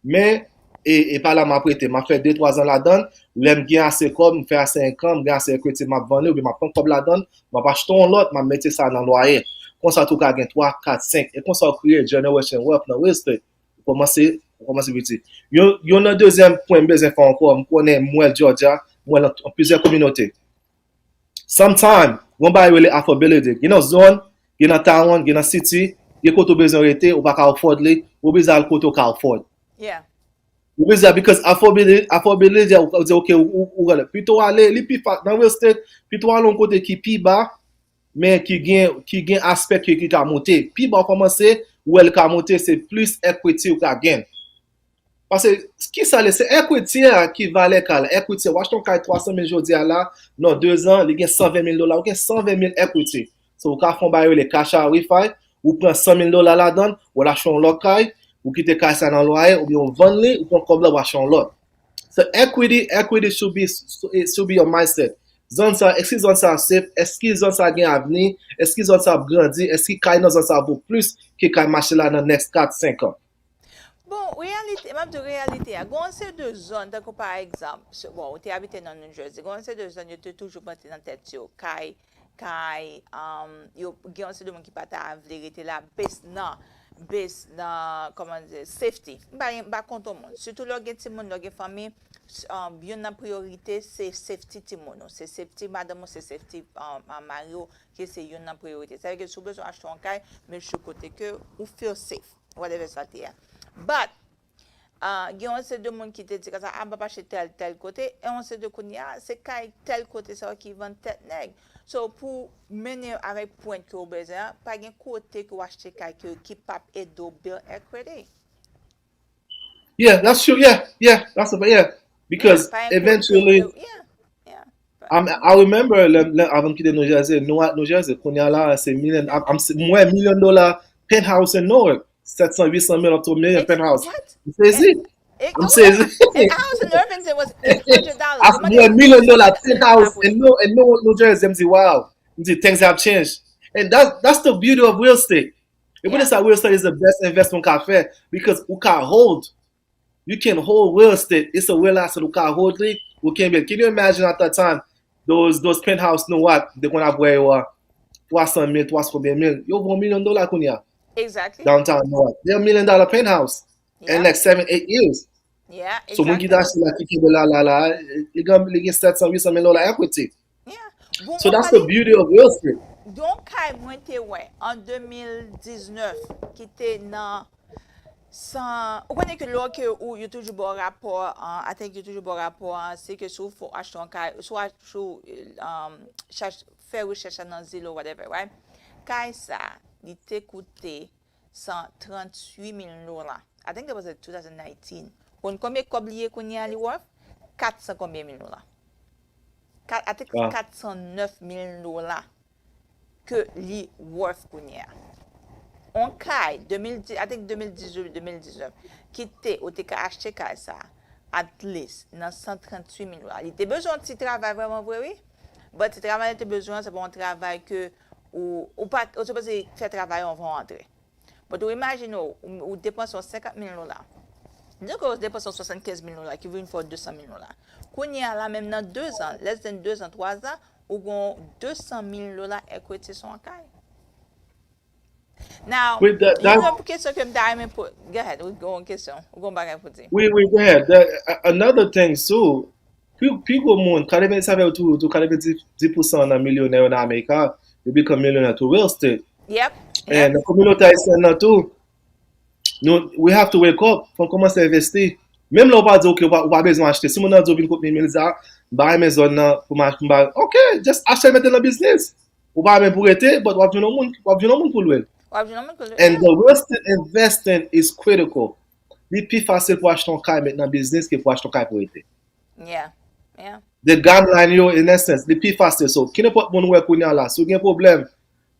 men e, e pa la m ap rete. M ap fè de, twa zan ladan l. Lè m gen ase kòb, m fè ase income, m gen ase equity, m ap vann li, oubyen m ap pran kòb ladan l, m ap achte yon lòt, m ap mete sa nan lwaye. Konsa tou w ka gen twa, kat, senk. E konsa w kreye generation wealth nan real estate. Ou kòmanse, ou kòmanse piti. Yon, yon nan dezyèm pwen m bezwen fè ankò, m konnen m wè l Georgia, m wè l nan plizyè kominote. Sometimes, gon bagay rele affordability. Gen nan zòn, gen nan town, gen nan city, gen kote w bezwen rete, ou pa ka afford li, ou oblije al kote w ka afford. Yeah. Ou oblije al, because affordability, affordability, ou, ou di, ok, ou, ou, ou gade. Pito w ale, li pi fa-, nan real estate, pito w ale yon kote ki pi ba, men ki gen, ki gen aspè ki, ki ka monte. Pi ba w kòmanse, ou wè l ka monte, se plis equity ou ka gen. Paske, kisa l ye? Se equity a ki valè kay la. Equity a, w achte yon kay twa san mil jodi a la, nan de zan, li gen san ven mil dola, ou gen san ven mil equity. So, ou ka fè yon bagay rele cash out refi, ou pran san mil dola ladan l, ou al achte yon lòt kay, ou kite kay sa nan lwaye, oubyen ou vann li, ou pran kòb la, ou achte yon lòt. So, equity, equity should be, it should be your mindset. Zòn sa, èske zòn sa safe? Èske zòn sa gen avni? Èske zòn sa ap grandi? Èske kay nan zòn sa vo plis ke kay mache la nan next kat, senk an? Bon, reyalite, m ap di w reyalite a. Gon seri de zòn, tankou pa egzanp, se, bon, ou te abite nan New Jersey, gon seri de zòn yo te toujou mete nan tèt yo, kay, kay, um, yo, gen yon seri de moun ki pa ta vle rete la, based nan, base nan, kòman di, safety. M pa, m pa kont yon moun. Sitou lè w gen timoun, lè w gen fanmi, s- um, youn nan priyorite se safety timoun ou, se safety madanm ou, se safety um, um, mari w, ke se youn nan priyorite. Sa vle ke si w bezwen achte yon kay, make sure kote ke ou feel safe, whatever sa te ye. But, uh, gen yon seri de moun ki te di konsa, a, m p ap achte tèl, tèl kote, e yon seri de kounye a, se kay tèl kote sa yo ki vann tèt nèg. So, pou mennen avèk pwen ke w bezwen an, pa gen kote ke w achte kay ke, ki p ap ede w build equity. Yeah, that's true. Yeah, yeah, that's a, yeah. Because Pa gen kote eventually, ke, yeah, yeah. I'm, I remember lè, lè, avan m kite New Jersey, nou a New Jersey, kounye a la, se milyon, I'm, I'm, mwen milyon dola penthouse in Newark, sept cent, huit cent mil up to million penthouse. What? M sezi. Eh, I'm oh, sezi. And a house in Irvington was eight hundred dollars. Mwen milyon dola penthouse in Newark, in Newark, New Jersey. M di, wow. M di, things have changed. And that, that's the beauty of real estate. E pou Yeah. sa, real estate is the best investment ou ka fè because ou ka hold. You can hold real estate. It's a real asset. Ou ka hold li, ou kenbe. Can you imagine at that time, those, those penthouse nou wè, te konn ap wè yo a twa san mil, twa san konbyen mil. Yo vo milyon dola kounye a. Exactly. Downtown Newark. They're a million dollar penthouse in Yeah. like seven, eight years. Yeah, So moun ki ta exactly. achte la, ki kenbe la, la, la, li gen, li gen sept cent, huit cent mil dola equity. Yeah. Bon, So mwen that's the pale beauty of real estate. Yon kay mwen te wè an de mil diznèf ki te nan san, ou konnen ke lè ke ou, yo toujou ba w rapò an, I think yo toujou ba w rapò an, se ke si w fò achte yon kay, si w ach- si w um, chèch, fè rechèch la nan Zillow, whatever, right? Kay sa, li te koute san tranntuit mil dola. I think that was in two thousand nineteen. Konn konbyen kòb li ye kounye a li worth? Kat san konbyen mil dola. Kat, I think Wow. kat san nèf mil dola ke li worth kounye a. On kay de mil dix, I think de mil dizuit, de mil diznèf, ki te, ou te ka achte kay sa, at least, nan san tranntuit mil dola. Li te bezwen yon ti travay vrèman vre, wi. But ti travay li te bezwen, se pa yon travay ke ou, ou pa, ou sipoze fè travay anvan w antre. But ou imajine w, ou, ou depanse yon senkant mil dola. Di ke ou depanse yon swasannkenz mil dola ki vin fè w de san mil dola. Kounye a la, menm nan de zan, less than de zan, twa zan, ou gen de san mil dola equity sou yon kay. Now, With that, that, yon lòt kesyon ke m ta renmen po-, go ahead, ou gen yon kesyon, ou gen yon bagay pou di. Wi, wi, go ahead. The, a- another thing too, pi, pi gwo moun, katreven, sa fè tou, tou katreven di pousan nan milyonè yo nan Amerika, yo become millionaire through real estate. Yep, And yep. nan kominote ayisyèn nan tou, nou, we have to wake up, fò n kòmanse envesti. Menm lè w pa di, ok, w pa, w pa bezwen achte. Si moun nan di w vin kot Mimilza, m pa renmen zòn nan, pou m ach- m pa, ok, just achte mete nan biznis. Ou pa renmen pou rete, but w ap jwenn yon moun, w ap jwenn yon moun pou lwe l. W ap jwenn yon moun pou lwe. And the real estate investing is critical. Li pi fasil pou achte yon kay met nan biznis ke pou achte yon kay pou rete. Yeah, yeah. The gambling yo, in essence, li pi fasil. So, ki nenpòt moun wè kounye a la, si w gen pwoblèm,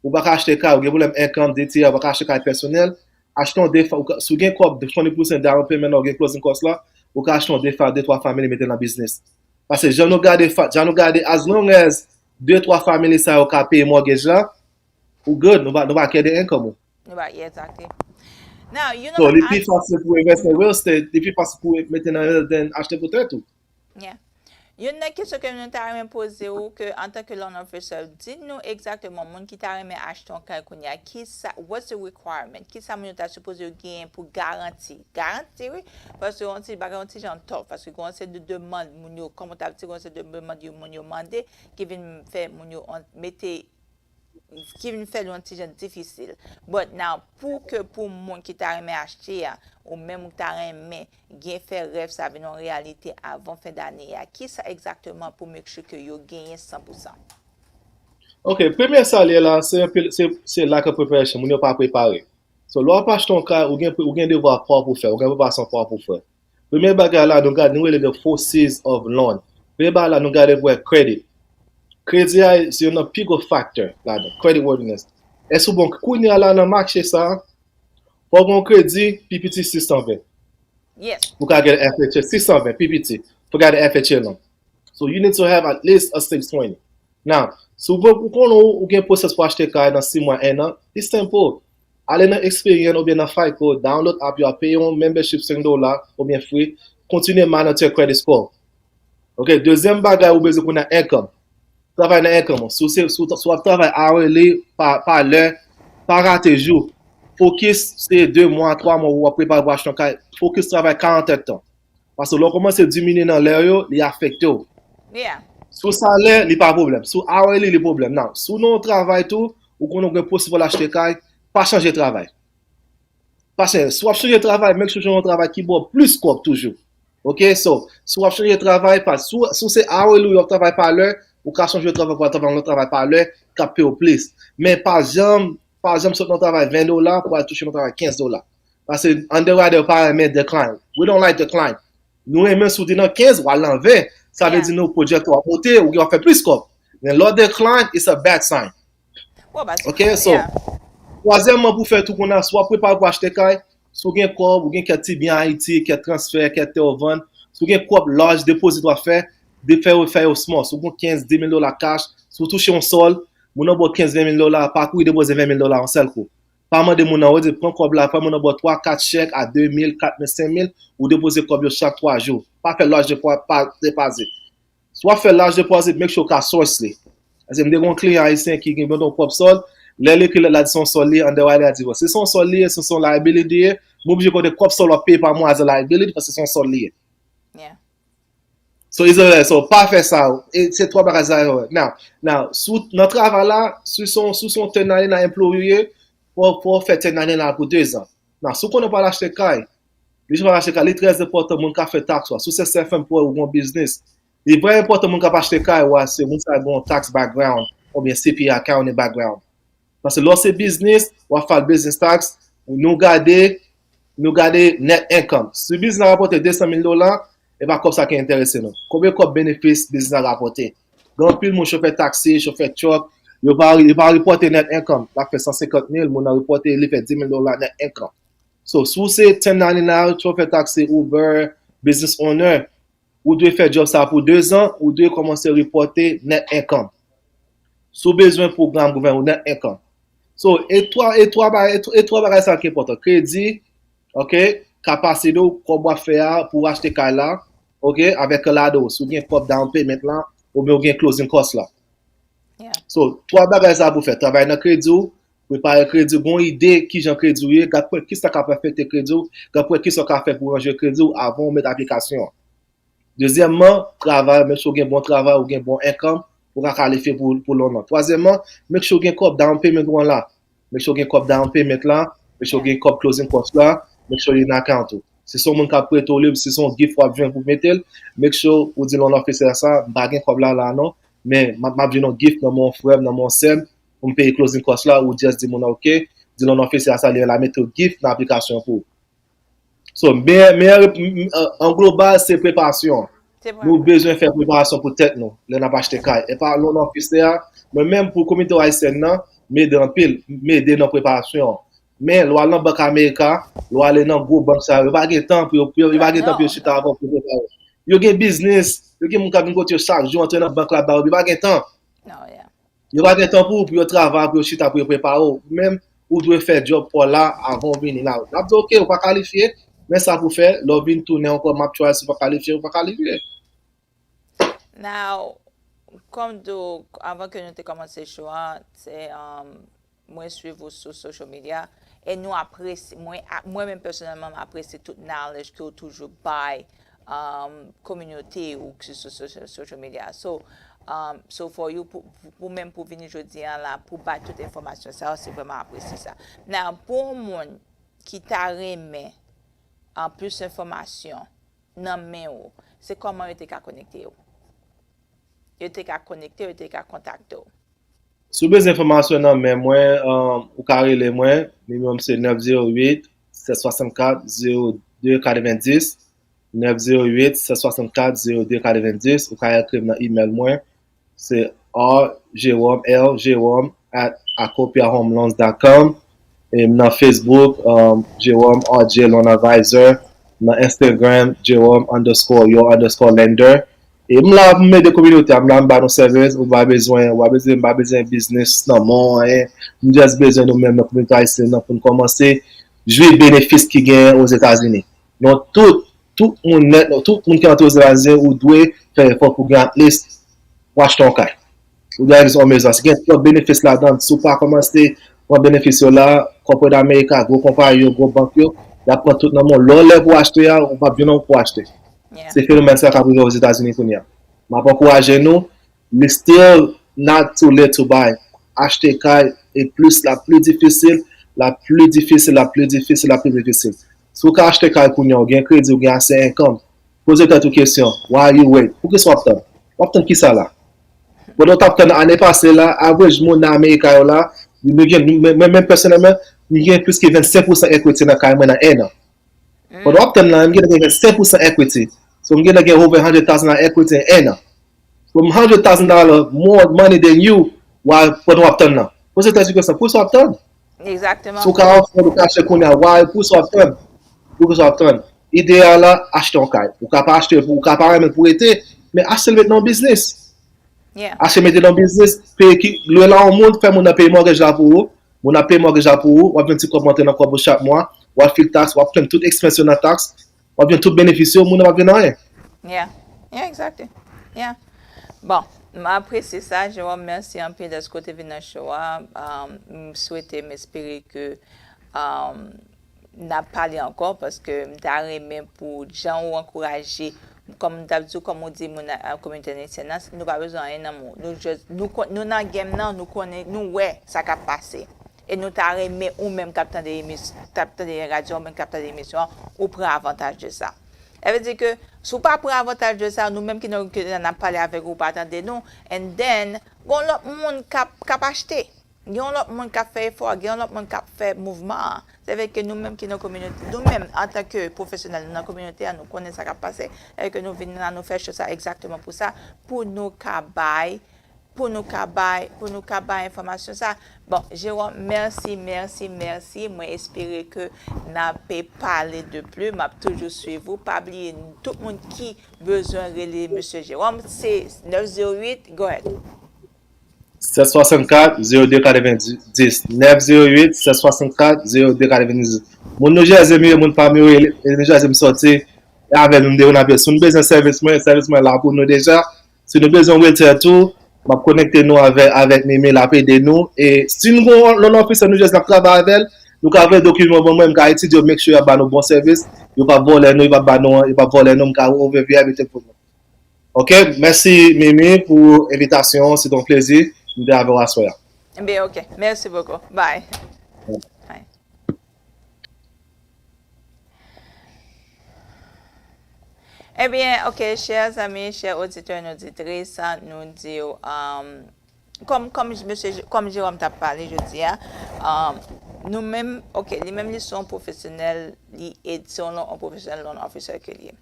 ou pa ka achte kay, ou gen pwoblèm income, D T I, ou pa ka achte kay pèsonèl, achte yon defa, ou ka- si w gen kòb, twenty percent down payment, ou gen closing cost la, ou ka achte yon defa, de twa family mete nan biznis. Paske jan nou gade, fa- jan nou gade, as long as de twa family sa yo ka peye mortgage la, ou good, nou pa, nou pa care de income ou. Nou pa, yeah, exactly. Now, you know, So, li I- pi fasil pou invest nan real estate, li pi fasil pou mete nan real estate than achte pou tèt ou. Yeah. Youn nan kesyon ke nou ta renmen poze w, ke antanke loan officer, di nou egzakteman, moun ki ta renmen achte yon kay kounye a, ki sa, what's the requirement? Ki sa moun yo ta sipoze yo genyen pou garanti? Garanti, wi. Paske yon ti, bagay yon ti jan tough, paske gen yon seri de demann moun yo, kòm w ta di, gen yon seri de demann yo moun yo mande, ki vin fè moun yo an- mete ki vin fè l yon ti jan difisil. But now, pou ke pou moun ki ta renmen achte a, ou menm ou ta renmen gen fè rèv sa vin yon reyalite avan fen dane a, ki sa egzakteman pou make sure ke yo genyen san pou san? Ok, premye sa l ye la, se, se, se lack of preparation, moun yo pa prepare. So, lè w ap achte yon kay, ou gen, ou gen devwa pa w pou fè, ou gen preparasyon pa w pou fè. Premye bagay la, nou gade, nou rele the four C's of loan. Premye bagay la, nou gade pou wè credit. Kredi a, se youn nan pi gwo factor ladan, credit worthiness. Èske ou bon kounye a la nan mache sa, fò w gen yon kredi pi piti six cent vingt. Yes. Pou ka gen F H A six cent vingt, pi piti. Pou ka gen F H A loan. So you need to have at least a six twenty. Now, si w, ou konnen ou, ou gen pwosès pou achte kay nan six mwa, un an, it's simple. Ale nan Experian oubyen nan FICO, download app yo a, peye yon membership cinq dola oubyen free, kontinye monitor credit score. Ok, dezyèm bagay ou bezwen konnen income. Travay nan income ou. Si w se, si w, si w ap travay hourly, pa, pa lè, pa rate jou. fokis se de mwa, twa mwa w ap prepare pou achte yon kay. Fokis travay karant èdtan. Paske lè w kòmanse diminye nan lè yo, li afekte w. Yeah. Sou salè, li pa pwoblèm. Sou hourly, li pwoblèm. Nan, si w nan yon travay tou, ou konnen w gen posible achte kay, pa chanje travay. Pa chanje. Si w ap chanje travay, make sure w chanje yon travay ki ba w plis kòb toujou. Ok, so, si w ap chanje travay, pa, si w, si w se hourly ou w ap travay pa lè, ou ka chanje travay pou al travay yon lòt travay pa lè, k ap peye w plis. Men pa janm, pa janm sot nan travay ven dola pou al touche yon travay kenz dola. Paske underwriter pa renmen decline. We don't like decline. Nou renmen si w te nan kenz, w al nan ven. Sa vle di nou project w ap monte, ou gen w ap fè plis kòb. Men lè w decline, it's a bad sign. Bon, ba, Ok, so, twazyèmman, pou fè tou konn a, si w ap prepare pou achte kay, si w gen kòb, ou gen kèk ti byen Ayiti, kèk transfè, kèk tè w vann, si w gen kòb large deposit w ap fè, de fè yo, fè yo small. Si w gen kenz, dis mil dola cash, si w touche yon sòl, moun nan ba w kenz, ven mil dola, pa kouri depoze ven mil dola yon sèl kou. Pa mande moun nan, ou di, pran kòb la, fè moun nan ba w twa, kat chèk a de mil, kat mil, senk mil, ou depoze kòb yo chak twa jou. Pa fè large depo-, pa deposit. Si w ap fè large deposit, make sure w ka source li. Paske m te gen yon kliyan ayisyen ki gen yon pwòp sòl, lè l ekri lèt la di se yon sòl li ye, underwriter a di, bon, si se yon sòl li ye, si se yon liability li ye, m oblije konte kòb sòl w ap peye pa mwa as a liability, paske se yon sòl li ye. Yeah. So, Israel, so, pa fè sa. E se twa bagay sa yo. Now, now, sou, nan travay la, si se yon, si se yon ten ninety-nine employee ou ye, fò, fò w fè ten ninety-nine la pou de zan. Now, si w konnen w pral achte kay, li jan w pral achte kay, li trè enpòtan moun ka fè taks ou a. Si w se self employed ou gen yon biznis, li vrè enpòtan moun k ap achte kay ou a, se moun sa gen yon tax background oubyen C P A accounting background. Paske lè w se biznis, w ap file business tax, nou gade, nou gade net income. Si biznis la rapòte de san mil dola, e pa kòb sa ki enterese nou. Konbyen kòb benefis biznis la rapòte? Gen anpil moun chofè taksi, chofè truck, yo pa, yo pa repòte net income. L ap fè san senkant mil, moun nan repòte, li fè dis mil dola net income. So, si w se ten ninety-nine, chofè taksi, Uber, business owner, ou dwe fè job sa pou de zan, ou dwe kòmanse repòte net income. Si w bezwen pwogram gouvènman, net income. So, e twa, e twa bagay, e twa, e twa bagay sa ki enpòtan. Kredi, ok, kapasite w, kòb w ap fè a pou w achte kay la, ok, avèk lado, si w gen kòb down payment la, oubyen w gen closing cost la. Yeah. So, twa bagay sa pou fè. Travay nan kredi w, prepare kredi w, gon ide kijan kredi w ye, gad pou wè kisa k ap afekte kredi w, gad pou wè kisa w ka fè pou ranje kredi w avan w met aplikasyon an. Dezyèmman, travay, make sure w gen bon travay, ou gen bon income, ou ka kalifye pou, pou loan nan. Twazyèmman, make sure w gen kòb down payment ou an la. Make sure w gen kòb down payment la, make sure w gen kòb closing cost la, make sure li nan account ou. Si se yon moun k ap prete w li, si se yon gift w ap jwenn pou mete l, make sure ou di loan officer sa, m pa gen kòb la la non, men m ap, m ap jwenn yon gift nan men yon frè m, nan men yon sè m, pou m peye closing cost la, ou just di moun nan, ok, di loan officer sa, li la mete yon gift nan aplikasyon pou ou. So, meyè, meyè, an global, se preparasyon. Se vre. Nou bezwen fè preparasyon pou tèt nou, lè n ap achte kay. E pa loan officer a, mwen menm pou kominote ayisyèn nan, m ede anpil, m ede nan preparasyon an. Men, lè w al nan Bank Amerika, lè w ale nan gwo bank sa yo, yo pa gen tan pou yo, pou yo, yo pa gen tan pou yo chita avè w pou yo prepare w. Yo gen biznis, yo gen moun k ap vin kote yo chak jou, antre nan bank la ba yo, yo pa gen tan. Oh, yeah. Yo pa gen tan pou, pou yo travay, pou yo chita, pou yo prepare w. Ou menm, ou dwe fè job pa w la avan w vini la. N ap di, ok, ou pa kalifye, men sa pou fè, lè w vin tounen ankò, m ap try, si w pa kalifye, ou pa kalifye. Now, kòm do, avan ke nou te kòmanse show an, se, um, mwen swiv ou sou social media, e nou apresye, mwen, a- mwen menm pèsonèlman, m apresye tout knowledge ke w toujou bay, um, kominote ou ki sou social, social media. So, um, so for you, pou, pou menm pou vini jodi an la, pou bay tout enfòmasyon sa yo, se vrèman apresye sa. Now, pou yon moun ki ta renmen, an plis enfòmasyon, nan men ou, se kòman yo te ka konekte ou? Yo te ka konekte, yo te ka kontakte ou. Si w bezwen enfòmasyon nan men mwen, um, ou ka rele mwen. Nimewo m se nèf zewo uit, sèt swasannkat, zewo de katrevenndis. Nèf zewo uit, sèt swasannkat, zewo de katrevenndis. Ou ka ekri m nan email mwen. Se R Jerome, L Jerome at acopia home loans dot com. E m nan Facebook, um, Jerome R J Loan Advisor. Nan Instagram, Jerome underscore your underscore lender. E m la pou m ede kominote a, m la m ba nou sèvis, ou pa bezwen, ou pa bezwen, m pa bezwen biznis nan men w, anyen. M just bezwen nou menm nan kominote ayisyèn nan pou n kòmanse jwi benefis ki genyen Ozetazini. Non, tout, tout moun nèt, non, tout moun ki antre Ozetazini, ou dwe fè efò pou gen at least, ou achte yon kay. Ou dwe achte yon mezon. Si gen twòp benefis ladan, si w pa kòmanse pran benefis yo la, corporate America, gwo konpayi yo, gwo bank yo, y ap pran tout nan men w. Lè w lè pou w achte a, ou p ap jwenn anyen pou w achte. Se fenomèn sa k ap rive Ozetazini kounye a. M ap ankouraje nou, li still not too late to buy. Achte kay e plis la pli difisil, la pli difisil, la pli difisil, la pli difisil. Si w ka achte kay kounye a, ou gen kredi, ou gen ase income, poze tèt ou kesyon, why you wait? Poukisa w ap tann? W ap tann kisa la? Pandan w t ap tann ane pase la, average moun nan America yo la, nou gen, mwen, mwen menm pèsonèlman, nou gen plis ke vennsenk pousan equity nan kay mwen nan en an. Pandan w ap tann la, m gentan gen vennsenk pousan equity. So, m gentan gen over hundred thousand an equity an en an. So, m hundred thousand dollar more money than you, while pandan w ap tann nan. Poze tèt ou kesyon, poukisa w ap tann? Si w ka afford, ou ka achte kounye a, why, poukisa w ap tann? Poukisa w ap tann? Ide a la, achte yon kay. Ou ka pa achte, ou ka pa renmen pou rete, men achte l met nan yon biznis. Achte mete nan biznis, peye ki, lwe la yon moun, fè moun nan peye mortgage la pou ou. Moun nan peye mortgage la pou ou, w ap jwenn ti kòb rantre nan kòb ou chak mwa, w ap fil taks, w ap jwenn tout expense yo nan taks, w ap jwenn tout benefis yo, moun nan p ap jwenn anyen. Yeah, yeah, exactly. Yeah. Bon, m apresye sa, Jerome, mèsi anpil dèske w te vin nan show a. Um, m swete, m espere ke um, n ap pale ankò paske m ta renmen pou jan ou ankouraje, kòm m t ap di w, kòm ou di moun nan kominote ayisyèn nan, nou pa bezwen anyen nan men w. Nou just, nou, nou nan game nan, nou konnen, nou wè sa k ap pase. E nou ta renmen ou menm k ap tande emisyon, k ap tande radyo, ou menm k ap tande emisyon an, ou pran avantaj de sa. Sa vle di ke si w pa pran avantaj de sa, nou menm ki nan, ki n ap pale avèk ou, ou pa tande nou, and then, gon lòt moun k ap, k ap achte. Gen yon lòt moun k ap fè efò a, gen yon lòt moun k ap fè mouvman an. Sa vle ke nou menm ki nan kominote, nou menm antanke pwofesyonèl, nou nan kominote a, nou konnen sa k ap pase. Sa vle ke nou vin la, nou fè show sa egzakteman pou sa, pou nou ka bay, pou nou ka bay, pou nou ka bay enfòmasyon sa. Bon, Jerome, mèsi, mèsi, mèsi. Mwen espere ke n ap pale de pli. M ap toujou swiv ou. Pa bliye, tout moun ki bezwen rele mesye Jerome, se nèf zewo uit, go ahead. Sèt swasannkat, zewo de katrevenndis. Nèf zewo uit, sèt swasannkat, zewo de katrevenndis. Moun New Jersey m ye, moun pa m yo, e New Jersey m sòti, e avè nou m deroule nan vil. Si nou bezwen sèvis mwen, sèvis mwen la pou nou deja. Si nou bezwen realtor tou, m ap konekte nou avè, avèk Mimi, l ap ede nou. E si nou gon loan officer New Jersey n ap travay avè l, nou ka voye dokiman ban mwen, m ka etidye yo, make sure y ap ba nou bon sèvis, yo p ap vòlè nou, yo p ap ba nou, yo p ap vòlè nou, m ka overview everything pou nou. Ok, mèsi Mimi pou envitasyon an, se te yon plezi m te avè w aswè a. Ebyen, ok, merci beaucoup. Bye. Bye. Ebyen, ok, chè zanmi, chè oditè, oditris, nou di w, um, kòm, kòm mesye, kòm Jerome t ap pale jodi a, um, nou menm, ok, li menm li se yon pwofesyonèl, li ed, se yon, yon pwofesyonèl loan officer ke li ye.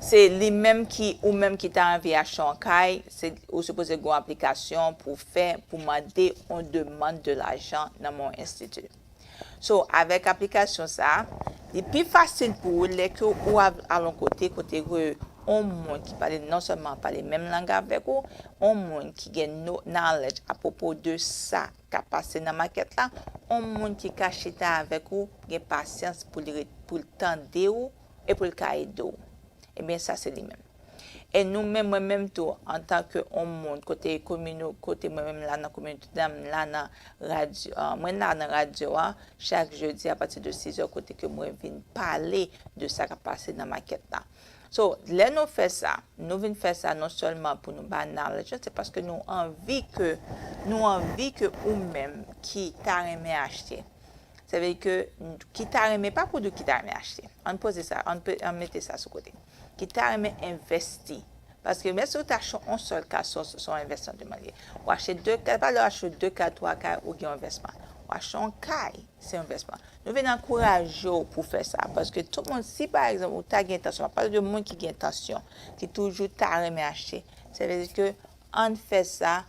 Se li menm ki, ou menm ki ta anvi achte yon kay, se, ou sipoze gen yon aplikasyon pou fè, pou mande yon demann de lajan nan men yon enstiti. So, avèk aplikasyon sa, li pi fasil pou ou lè ke ou al, al yon kote, kote ke yon moun ki pale, non sèlman pale menm lang avèk ou, yon moun ki gen no-, knowledge apwopo de sa k ap pase nan makèt la, yon moun ki ka chita avèk ou, gen pasyans pou li ret-, pou l tande w, e pou l ka ede w. Ebyen, sa se li menm. E nou menm, mwen menm tou, antanke yon moun, kote komino-, kote mwen menm la nan kominote a, m la nan radyo, ah, mwen la nan radyo a, chak jedi apati de sizè, kote ke mwen vin pale de sa k ap pase nan makèt la. So, lè nou fè sa, nou vin fè sa non sèlman pou nou bay knowledge, se paske nou anvi ke, nou anvi ke ou menm ki ta renmen achte, sa vle di ke ki ta renmen, pa pou di ki ta renmen achte. Ann poze sa, ann pe-, ann mete sa sou kote. Ki ta renmen envesti. Paske menm si w ta achte yon sèl kay, se yon, se yon envèsman de manje. Ou achte de kay, pa lè w achte de kay, twa kay, ou gen yon envèsman. Ou achte yon kay, se yon envèsman. Nou vin ankouraje w pou fè sa. Paske tout moun, si pa egzanp, ou ta gen entansyon, m ap pale de moun ki gen entansyon, ki toujou ta renmen achte, sa vle di ke ann fè sa,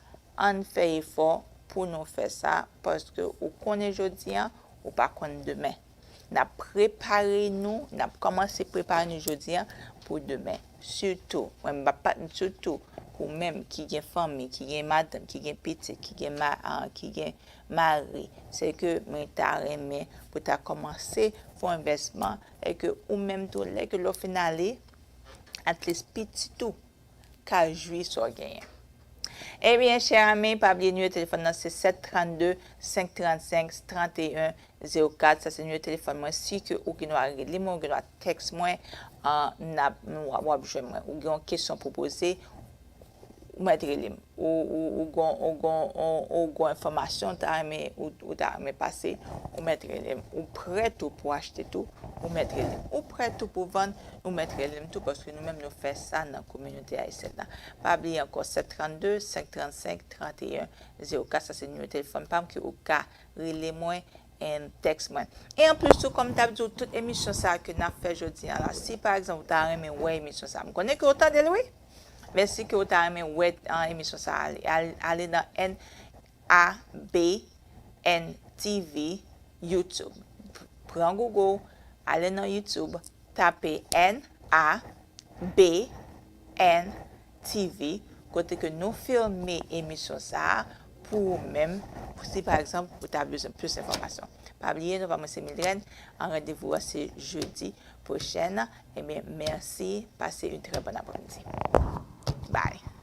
ann fè efò pou nou fè sa, paske ou konnen jodi a, ou pa konn demen. N ap prepare nou, n ap kòmanse prepare nou jodi a pou demen. Sitou, mwen m ap pa, sitou pou menm ki gen fanmi, ki gen madanm, ki gen pitit, ki gen ma-, ah, ki gen mari, se ke mwen ta renmen pou ta kòmanse fè yon envèsman, e ke ou menm tou, lè ke lè w fin ale, at least pitit ou ka jwi sa w genyen. Ebyen, chè ami, pa bliye nimewo telefòn nan se sèt trannde, senk trannsenk, tranteyen zewo kat. Sa se nimewo telefòn mwen. Si ke ou gen dwa rele mwen, ou gen dwa tèks mwen, an, n ap, w ap, w ap jwenn mwen. Ou gen yon kesyon pou poze, ou mèt rele m. Ou, ou, ou gon, ou gon, ou, ou gon enfòmasyon ou ta renmen, ou, ou ta renmen pase, ou mèt rele m. Ou prè tou pou achte tou, ou mèt rele m. Ou prè tou pou vann, ou mèt rele m tou, paske nou menm nou fè sa nan kominote ayisyèn nan. Pa bliye ankò, sèt trannde, senk trannsenk, tranteyen zewo kat, sa se nimewo telefòn pa m ke ou ka rele mwen and tèks mwen. E anplis tou, kòm m t ap di w, tout emisyon sa a ke n ap fè jodi a la, si pa egzanp ou ta renmen wè emisyon sa a, m konnen ke w tande l, wi. Men si ke w ta renmen wè, an, emisyon sa a, ale, ale, ale nan N A B N T V YouTube. Pran Google, ale nan YouTube, tape N A B N T V, kote ke nou filme emisyon sa a pou ou menm, si pa egzanp ou ta bezwen plis enfòmasyon. Pa bliye, non pa mwen se Mildred, an, randevou a se jedi pwochèn. Ebyen, mèsi, pase yon trè bòn aprèmidi. Bye.